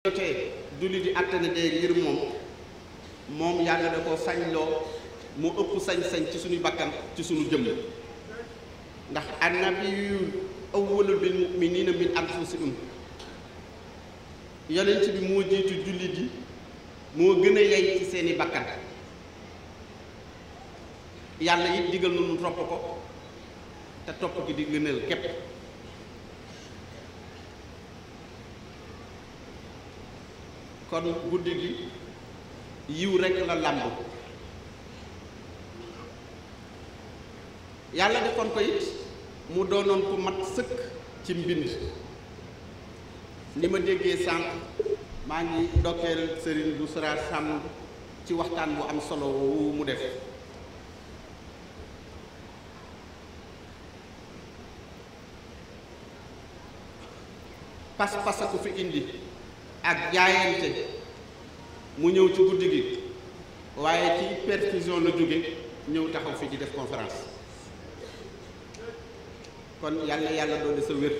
jotee julli di àttana dee ngir moom yàlla da ko sañ loo mu ëpp sañ-sañ ci suñu bakkan ci suñu jëmm ndax annabiyyu awwalu bil mu'minina min anfusihim yonent bi moo jiitu jullit yi moo gën a yey ci seeni bakkan yàlla it digal na nu topp ko te topp gi di gënal képp kon guddi gi yiw rekk la làmb yàlla defoon ko it mu doonoon ku mat sëkk ci mbind li ma déggee sànq maa ngi ndokkeel Serigne Doussra Samb ci waxtaan bu am solo wu mu def pas-pas ko fi indi ak jaayante mu ñëw ci guddi gi waaye ci perfusion la jóge ñëw taxaw fi di def conférence kon yàlla doole sa wér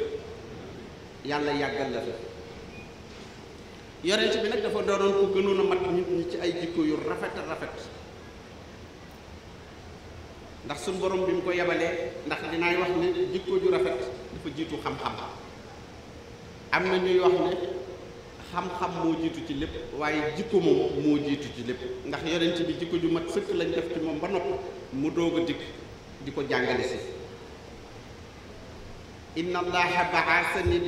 yàlla yàggal la fi yonent bi nag dafa doonoon ko gënoon a mat nit ñi ci ay jikko yu rafet ndax suñu borom bi mu ko yebalee ndax dinaay wax ne jikko ju rafet dafa jiitu xam-xam am na ñuy wax ne xam-xam moo jiitu ci lépp waaye jikko moom moo jiitu ci lépp ndax yonent bi jikko ju mat sëkk lañ def ci moom ba noppi mu doog a dikk di ko jàngale si inna allaha ba'athani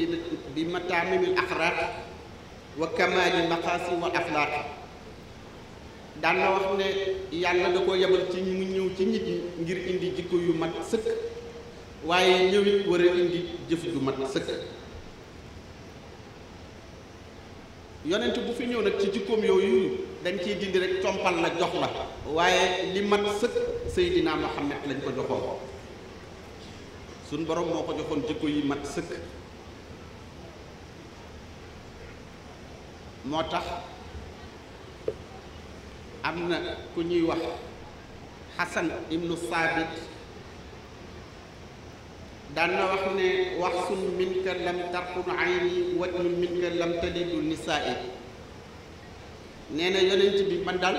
bi mataamimil axlaaq wa kamaali maqaasi wal axlaaq daan na wax ne yàlla da ko yebal ci mu ñëw ci nit ñi ngir indi jikko yu mat sëkk waaye ñëwit war a indi jëf ju mat sëkk yonent bu fi ñëw nag ci jikkoom yooyu dañ ciy dindi rek compal la jox la waaye li mat sëkk Seydina Muhammad lañ ko joxoon suñ borom moo ko joxoon jikko yi mat sëkk moo tax am na ku ñuy wax Xasan ibnu Saabit daan na wax ne waxsun minka lam tarqun ayni wajnun minka lam talidu nisaa'i nee na yonent bi man daal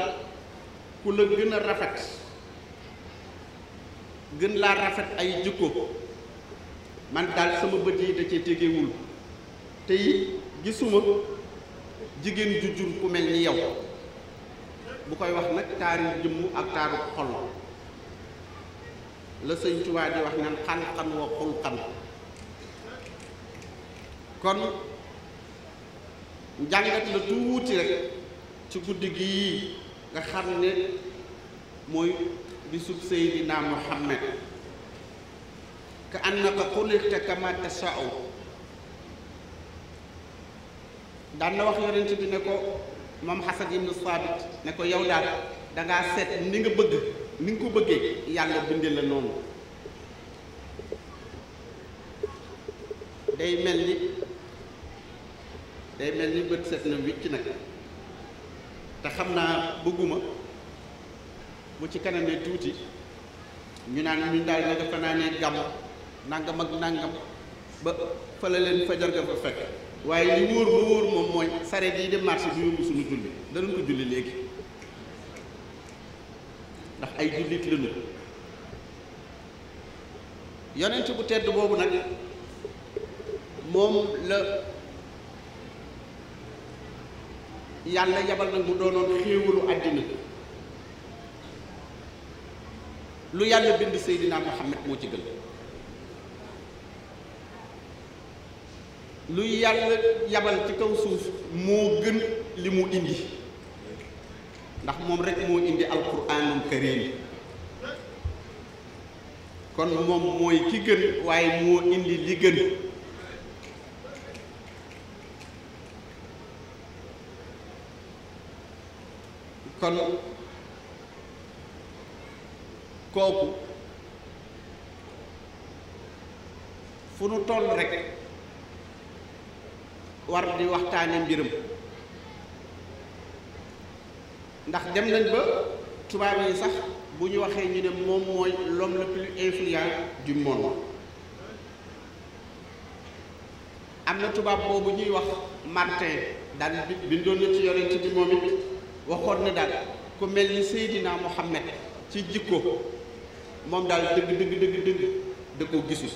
ku la gën a rafet gën laa rafet ay jikko man daal sama bët yi da cee tegewul te it gisuma jigéen ju jur ku mel ni yow bu koy wax nag taari jëmm ak taaru xol la sëñ Tuubaa di wax naan xalqan wa xulqan kon njàngat la tuuti rek ci guddi gi nga xam ne mooy bisub Seydina Muhammad ka annaka xuliqta kama tashaa'u daan na wax yonent bi ne ko moom Xasan ibnu Saabit ne ko yow daal dangaa seet ni nga bëgg ni nga ko bëggee yàlla binde la noonu day mel ni bët set na wicc nag te xam naa bëgguma bu ci kanamee tuuti ñu naan ñu daal nga dafa naa ne gàmm nangam ak nangam ba fa la leen fajar ga fa fekk waaye li wóor ba wóor moom mooy sareet yi dem marché bi yóbbu suñu julli danañ ko julli léegi ndax ay jullit lañu yonent bu tedd boobu nag moom la yàlla yabal nag mu doonoon xéewalu àddina lu yàlla bind Seydina Muhammad moo ci gën lu yàlla yabal ci kaw suuf moo gën li mu indi ndax moom rek moo indi alquraanul karim kon moom mooy ki gën waaye moo indi li gën kon kooku fu nu toll rek war di waxtaane mbiram ndax dem nañ ba tubaab yi sax bu ñu waxee ñu ne moom mooy l'homme le plus influent du monde am na tubaab boobu ñuy wax Martin daal bindoon na ci yonent bi moom it waxoon na daal ku mel ni Seydina Muhammad ci jikko moom daal dëgg da ko gisul